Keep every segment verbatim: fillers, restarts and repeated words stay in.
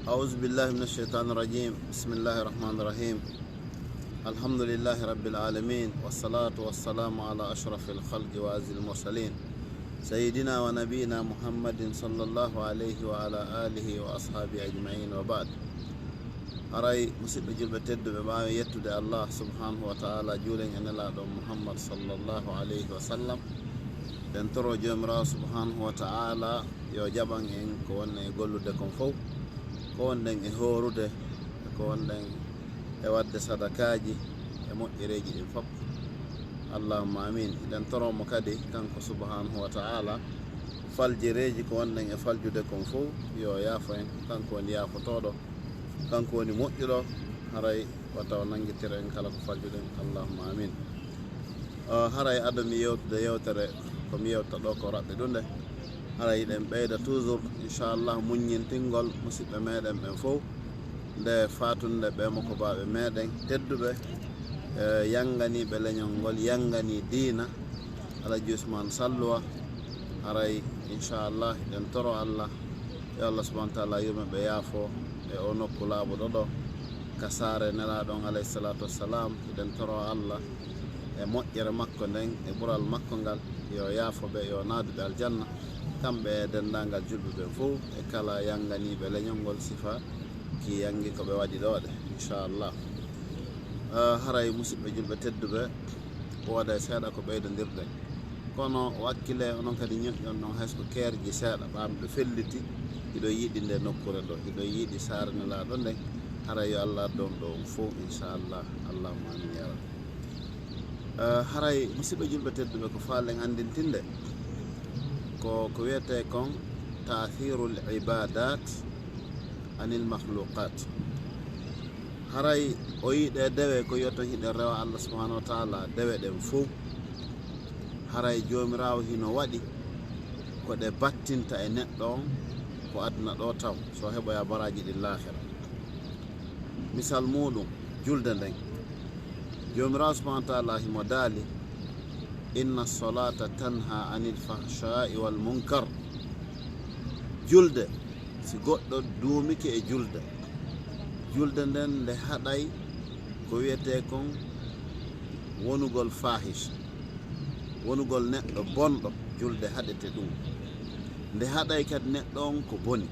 أعوذ بالله من الشيطان الرجيم. بسم الله الرحمن الرحيم. الحمد لله رب العالمين، والصلاة والسلام على أشرف الخلق وأعز المرسلين، سيدنا ونبينا محمد صلى الله عليه وعلى آله وأصحابه أجمعين، وبعد. Haray, musidɓe julɓe tedduɓe, ɓaawo yettude Allah subhanahu wa ta'ala, juulen e Nelaaɗo Muhammad sallallahu alayhi wa sallam, ɗen toro Joomiraawo subhanahu wa ta'ala yo jaɓan en ko wonɗen e gollude kon fow, ko wonɗen e hoorude, e ko wonɗen e waɗde sadakaaji e moƴƴereeji ɗin fof. Allahumma amin. Eɗen toro mo kadi, kanko subhanahu wa ta'ala, faljereeji ko wonɗen e faljude kon fow, yo yaafo en, kanko woni yaafotooɗo, kanko woni moƴƴuɗo, haray wata o nanngitira en kala ko faljuɗen. Allahumma amin. Ah, haray ado mi yewtude yewtere, ko mi yewta ɗo ko raɓɓiɗunde. Haray eɗen ɓeyda toujours, inchallah, muññintingol musidɓe meɗen ɓen fow. Nde fatunde ɓe mo ko baɓe meɗen tedduɓe, eh, yanganiɓe leñol ngol, yangani diina, Alaji Usman Salluwa. Haray, inchallah, eɗen toro Allah, yo Allah subhanahu wa ta'ala yurme ɓe yaafo e o nokku laaɓuɗo ɗo, ka saare Nelaaɗo on, alayhi salatu wassalam. Eɗen toro Allah e moƴƴere makko nden, e ɓural makko ngal, yo yaafo ɓe, yo naadu ɓe aljanna, kamɓe e denndaangal julɓe ɓen fow, e kala yanganiiɓe leñol ngol sifa ki yangi ko ɓe waɗi ɗo ɗe, inchallah. Ah, haray, musidɓe julɓe tedduɓe, wooda e seeɗa ko ɓeydondirɗen. Kono wakkile onon kadi ñoƴƴon ɗon, hay so ko keerji seeɗa, ɓaami ɗo felliti, hiɗo yiɗi nde nokkure ɗo, hiɗo yiɗi saare Nelaaɗo nden, haray yo Allah addu on ɗo on fow, inchallah. Allahumma amin ya rabbi. Eh, haray, musidɓe julɓe tedduɓe, ko faalen anndintinde ko, ko wiyetee kon ta'thirul ibadat anil makhluqat. Haray o yiɗe dewe ko yo ton hiɗen rewa Allah subhanahu wa ta'ala, dewe ɗen fow. Haray Joomiraawo hino waɗi ko ɗe battinta e neɗɗo on ko aduna ɗo taw, so heɓoya baraaji ɗin laahira. Misal muuɗum, julde nden. Joomiraawo subhanahu wa ta'ala himo daali, "Inna salata tanha anil fahsha'i wal munkar." Julde, si goɗɗo duumike e julde, julde nden nde haɗay ko wiyetee kon wonugol fahish, wonugol neɗɗo bonɗo, julde haɗete ɗum. Nde haɗay kadi neɗɗo on ko boni.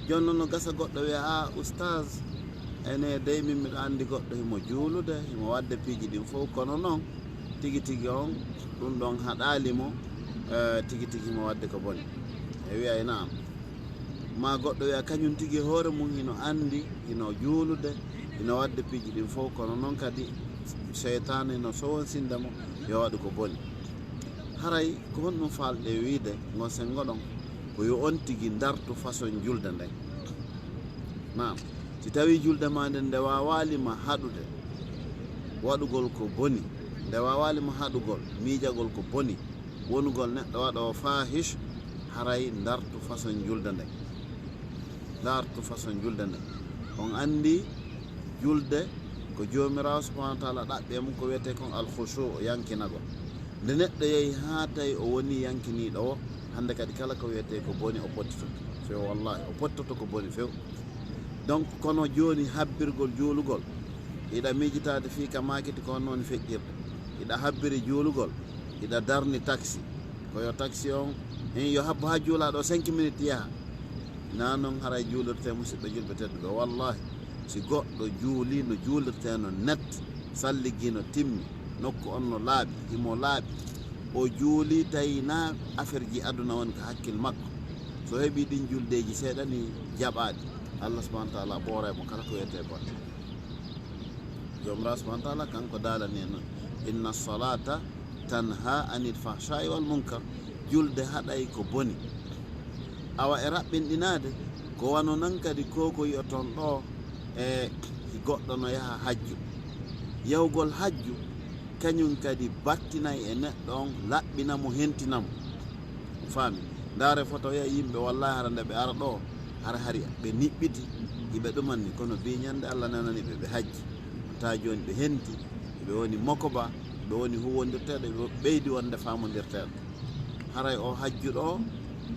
Jooni non no gasa goɗɗo wiya, "A, ustaz, ene dey min miɗo anndi goɗɗo himo juulude, himo waɗde piiji ɗin fow, kono non tigi tigi on, ɗum ɗon haɗaali mo, eh, tigi tigi himo waɗde ko boni." E wiya, "E naam." Ma goɗɗo wiya, "Kañum tigi hoore mum hino anndi, hino juulude, hino waɗde piiji ɗin fow, kono non kadi seytaane no sowonsinde mo, yo waɗu ko boni." Haray ko honɗum faalɗe wiide ngon senngo ɗon? Ko yo on tigi dartu façon julde nden. Naam, si tawii julde maa nden nde waawaali ma haɗude waɗugol ko boni, nde waawaali ma haɗugol miijagol ko boni, wonugol neɗɗo waɗoowo fahish, haray dartu façon julde nden. Dartu façon julde nden. On anndi julde ko Joomiraawo subhanahu wa ta'ala ɗaɓɓi e mum ko wiyetee kon al khushu', yankinagol. Nde neɗɗo yehi haa tawi o woni yankiniiɗo o, hannde kadi kala ko wiyetee ko boni o pottoto few, wallahi, o pottoto ko boni few. Donc, kono jooni habbirgol juulugol, hiɗa miijitaade fii ka maakiti ko honno woni feƴƴirde. Hiɗa habbiri juulugol, hiɗa darni taxi. Ko yo taxi on, hin yo habbo haa juulaaɗo cinq minutes yaha. Naa non haray juulirtee, musidɓe julɓe tedduɓe. Wallahi, si goɗɗo juulii no juulirtee no net, salligii no timmi, nokku on no laaɓi, himo laaɓi, o juulii tawi naa affaire ji aduna woni ko hakkil makko. So heɓii ɗin juldeeji seeɗa ni jaɓaaɗi, Allah subhanahu wa ta'ala ɓooray mo kala ko wiyetee bonde. Joomiraawo subhanahu wa ta'ala kanko daalani en non, "Inna salata tanha anil fahsha'i wal munkar." Julde haɗay ko boni. Awa e raɓɓinɗinaade, ko wano non kadi ko ko yi'oton ɗo, e goɗɗo no yaha hajju. Yahugol hajju, kañum kadi battinay e neɗɗo on, laɓɓina mo, hentina mo. Faami? Ndaare foto ya yimɓe, wallahi, hara nde ɓe ara ɗo, hara hari ɓe niɓɓiti, iɓe ɗumanni, kono bi ñande Allah nanani ɓe, ɓe hajji. Taa jooni ɓe henti, ɓe woni mokoba, ɓe woni huwondirteeɗo, ɓe ɓeydi wonde faamondirteeɗo. Haray o hajju ɗo,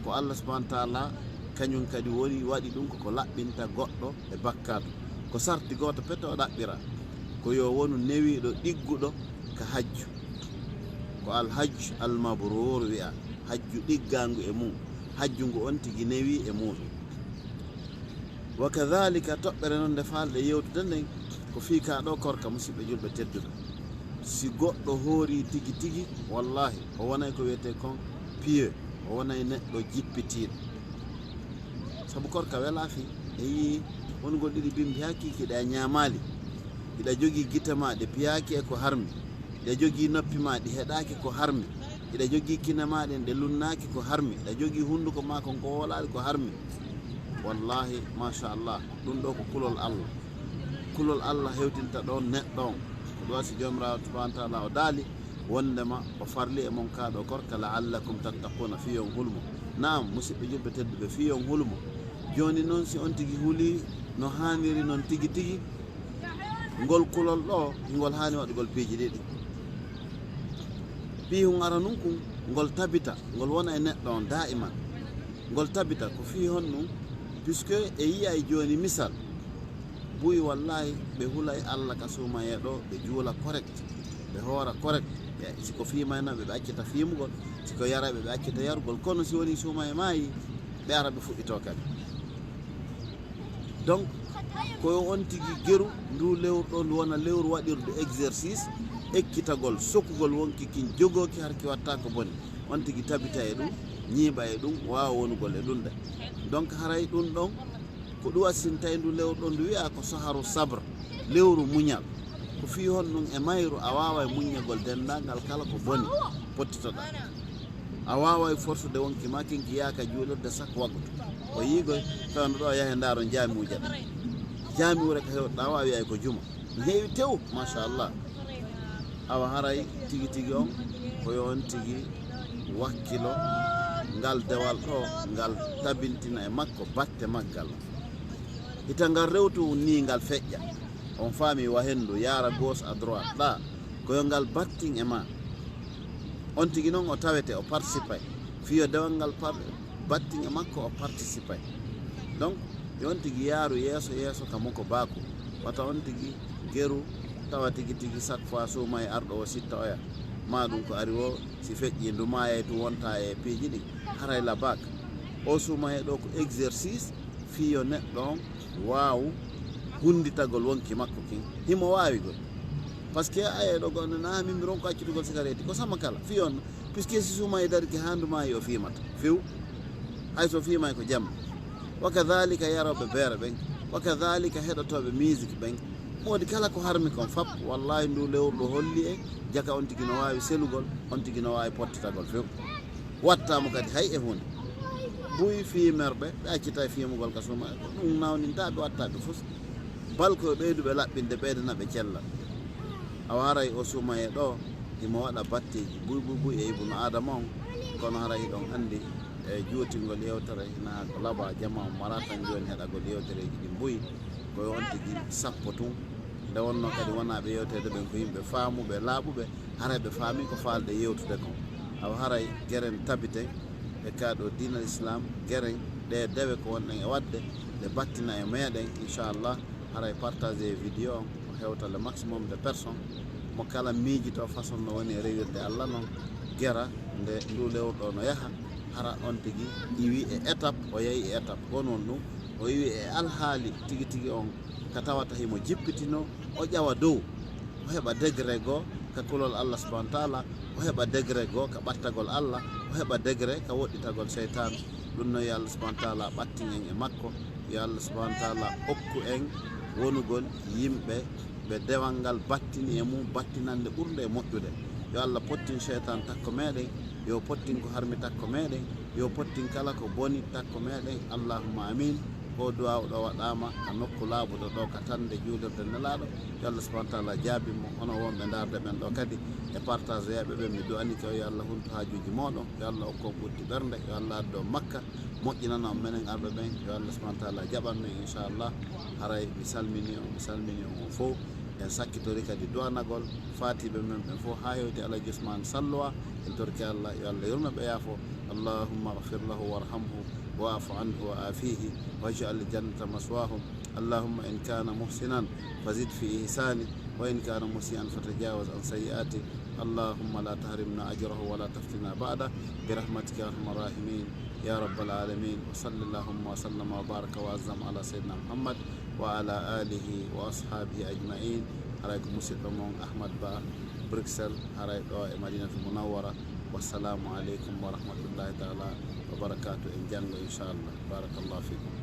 ko Allah subhanahu wa taala kañum kadi woni waɗi ɗum, koko laɓɓinta goɗɗo e bakkaatu. Ko sarti gooto pete o ɗaɓɓira, ko yo wonu newiiɗo ɗigguɗo ka hajju. Ko al hajj al mabrur wi'a, hajju ɗiggaangu e mum, hajju ngu on tigi newi e muɗum. Wa kadhalika, toɓɓere non nde faalɗe yewtude nden, ko fii ka ɗo korka, musiɓɓe julɓe tedduɓe. Si goɗɗo hoori tigi tigi, wallahi, o wonay ko wiyetee kon pieux, o wonay neɗɗo jippitiiɗo. Sabu korka welaa fii, e yii wonugol ɗiɗi bimbi haa kiikiiɗe a ñaamaali, hiɗa jogii gite ma ɗe piyaaki e ko harmi, hiɗa jogii noppi ma ɗi heɗaaki ko harmi, hiɗa jogii kine ma ɗen ɗe lunnaaki ko harmi, hiɗa jogii hunduko ma kon ko hoolaali ko harmi. Wallahi, machallah, ɗum ɗo ko kulol Allah. Kulol Allah hewtinta ɗon neɗɗo on. Ko ɗum waɗi si Joomiraaɗo subhanahu wa taala o daali wondema o farli e mon kaa ɗo korka, la'allakum tattaquna, fii on hulu mo. Naam, musiɓɓe julɓe tedduɓe, fii on hulu mo. Jooni non, si on tigi hulii no haaniri non tigi tigi, ngol kulol ɗo, ngol haani waɗugol piiji ɗiɗi. Piihun aranun kun, ngol tabita, ngol wona e neɗɗo on daa'iman. Ngol tabita, ko fii honɗun? Puisque e yi'ay jooni misal, buy wallahi ɓe hulay Allah ka suumayee ɗo, ɓe juula correct, ɓe hoora correct. Ɓe, si ko fiimaynaɓe, ɓe accita fiimugol, si ko yarayɓe, ɓe accita yarugol. Kono si woni suumayee maayi, ɓe ara ɓe fuɗɗitoo kadi. Donc, ko yo on tigi geru, ndu lewru ɗo, ndu wona lewru waɗirdu exercice, ekkitagol, sokugol wonki kin, jogooki har ki watta ko boni. On tigi tabita e ɗum, ñiiɓa e ɗum, waawa wonugol e ɗum de. Donc, haray ɗum ɗon, ko ɗum waɗi si tawi ndu lewru ɗo, ndu wi'a ko saharu sabr, lewru muñal. Ko fii honɗun? E mayru a waaway muññagol denndaangal kala ko boni pottitoɗaa. A waaway forsude wonki ma kin ki yaha ka juulirde sak waggutu. O yiigoy, fewndo ɗo yahe ndaaron jaami'uuje ɗen. Jaami'uure ka hewɗaa, a waawi ay ko juma. No heewi tew, machallah. Awa haray tigi tigi on, ko yo on tigi wakkilo ngal dewal ɗo, ngal tabintina e makko batte maggal. Hita ngal rewtu nii ngal feƴƴa. On faami, wa henndu yaara gauche à droite. Ɗa, ko yo ngal battin e ma. On tigi non o tawete, o participay. Fii yo dewal ngal par-, battin e makko, o participay. Donc, yo on tigi yaaru yeeso, yeeso ka moko baaku. Wata on tigi geru, tawa tigi tigi chaque fois suuma e arɗo o sitta oya. Ma ɗum ko ari o, si feƴƴi ndu maayay tun wonta e piiji ɗi. Haray la baak. O suuma e ɗo ko exercice, fii yo neɗɗo on waawu hunnditagol wonki makko kin. Himo waawi gol. Parce que a yeɗo goɗɗo na min mbiɗon ko accitugol sigareeti. Ko sama kala. Fii on, puisque si suuma e darike haa ndu maayi o fiimata. Few. Hay so fiimay ko jamma. Wa kadhalika yarooɓe beere ɓen. Wa kadhalika heɗotooɓe musique ɓen. Moodi kala ko harmi kon fap, wallahi ndu lewru ɗo holli en, jaka on tigi no waawi selugol, on tigi no waawi pottitagol few. Wattaamo kadi hay e huunde. Buy fiimerɓe, ɓe accitay fiimugol ka suuma, ko ɗum nawninta ɓe, watta ɓe fus. Bal ko ɓeyduɓe laɓɓinde, ɓeydana ɓe cellal. Awa haray o suuma e ɗo, himo waɗa batteeji buy buy buy e Ibnu Aadama on, kono haray hiɗon anndi e juutingol yewtere, hinaa ko laba, jama on mara tan jooni heɗagol yewtereeji ɗin buy. Ko yo on tigi sappo tun. Nde wonnoo kadi wonaaɓe yewteede ɓen ko yimɓe faamuɓe, laaɓuɓe, haray ɓe faami ko faalde yewtude kon. Awa haray geren tabiten e kaa ɗoo diinal Islam, geren ɗee dewe ko wonɗen e waɗde, ɗe battina e meeɗen, inchallah. Haray partagé vidéo on, o hewta le maximum de personnes. Mo kala miijito façon no woni e rewirde Allah non, gera nde ndu lewru ɗo no yaha, hara on tigi iwi e étape, o yahi e étape. Ko non ɗum, o iwi e alhaali tigi tigi on ka tawata himo jippitino, o ƴawa dow, o heɓa degré goo ka kulol Allah subhanahu wa taala, o heɓa degré goo ka ɓattagol Allah, o heɓa degré ka woɗɗitagol seytaan. Ɗum no yo Allah subhanahu wa taala ɓattin en e makko. Yo Allah subhanahu wa taala okku en wonugol yimɓe ɓe dewal ngal battini e mum, battinande ɓurnde e moƴƴude. Yo Allah pottin seytaan takko meɗen, yo pottin ko harmi takko meɗen, yo pottin kala ko boni takko meɗen. Allahumma amin. O duwaaw ɗo waɗaama ka nokku laaɓuɗo ɗo, ka tande juulirde Nelaaɗo. Yo Allah subhanahu wa taala jaabin mo. Onon wonɓe ndaarde ɓen ɗo kadi e partage yaaɓe ɓen, mi du'anike on yo Allah huntu haajuuji mooɗon, yo Allah okku on ɓutti ɓernde, yo Allah addu on makka, moƴƴinana on menen arɓe ɓen, yo Allah subhanahu wa taala jaɓan men inchallah. Haray mi salmini on, mi salmini on on fow. En sakkitori kadi du'anagol faatiiɓe men ɓen fof, haa hewti Alhaji Usman Salluwa. En torki Allah, yo Allah yurme ɓe, yaafo. اللهم اغفر له وارحمه واعف عنه وعافيه واجعل الجنة مثواه. اللهم إن كان محسنا فزد في إحسانه، وإن كان مسيئا فتجاوز عن سيئاته. اللهم لا تحرمنا أجره ولا تفتنا بعده برحمتك يا أرحم الراحمين يا رب العالمين. وصل اللهم وسلم وبارك وعظم على سيدنا محمد وعلى آله وأصحابه أجمعين. Haray ko musidɗo mon Ahmad Ba, Bruxelles, haray ɗo e Madinatul Munawwara. Wassalamu aleykum wa rahmatullahi taala wa barakatuh. En janngo, inchallah. Barakallahu fikum.